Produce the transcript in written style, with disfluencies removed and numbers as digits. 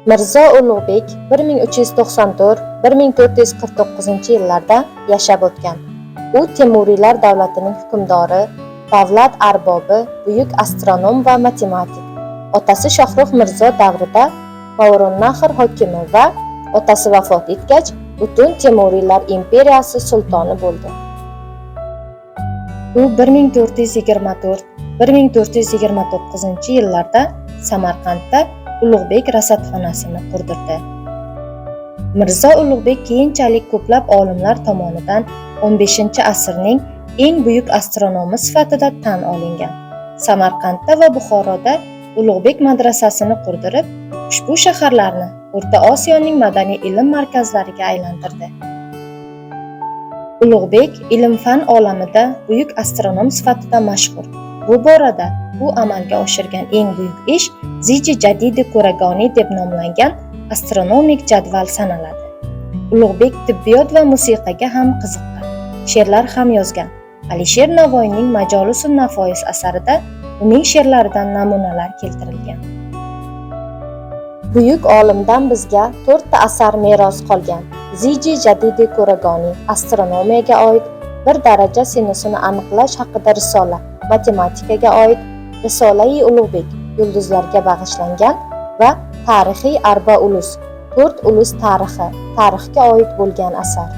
Mirzo Ulug'bek 1394-1449 yillarda yashab o'tgan. U Temuriylar davlatining hukmdori, davlat arbobi, buyuk astronom va matematik. Otasi Shohrux Mirzo davrida Movarounnahr hokimi va otasi vafot etgach, butun Temuriylar imperiyasi sultoni bo'ldi. U 1424-1429 yillarda Samarqandda Ulug'bek rasadxonasini qurdirdi. Mirzo Ulug'bek keyinchalik ko'plab olimlar tomonidan 15-asrning eng buyuk astronomi sifatida tan olingan. Samarqandda va Buxoroda Ulug'bek madrasasini qurdirib, ushbu shaharlarni O'rta Osiyoning madaniy ilm markazlariga aylantirdi. Ulug'bek ilm-fan olamida buyuk astronom sifatida mashhur. Bu borada u amalga oshirgan eng buyuk ish Ziji Jadidi Kuragoniy deb nomlangan astronomik jadval sanaladi. Ulug'bek tibbiyot va musiqaga ham qiziqqan. She'rlar ham yozgan. Alisher Navoiyning Majolisun Nafois asarida uning she'rlaridan namunalar keltirilgan. Buyuk olimdan bizga to'rtta asar meros qolgan. Ziji Jadidi Kuragoniy astronomiyaga oid, bir daraja sinusini aniqlash haqida risola, matematikaga oid, Risolai Ulug'bek yulduzlarga bag'ishlangan va Tarixiy Arba Ulus, to'rt ulus tarixi, tarixga oid bo'lgan asar.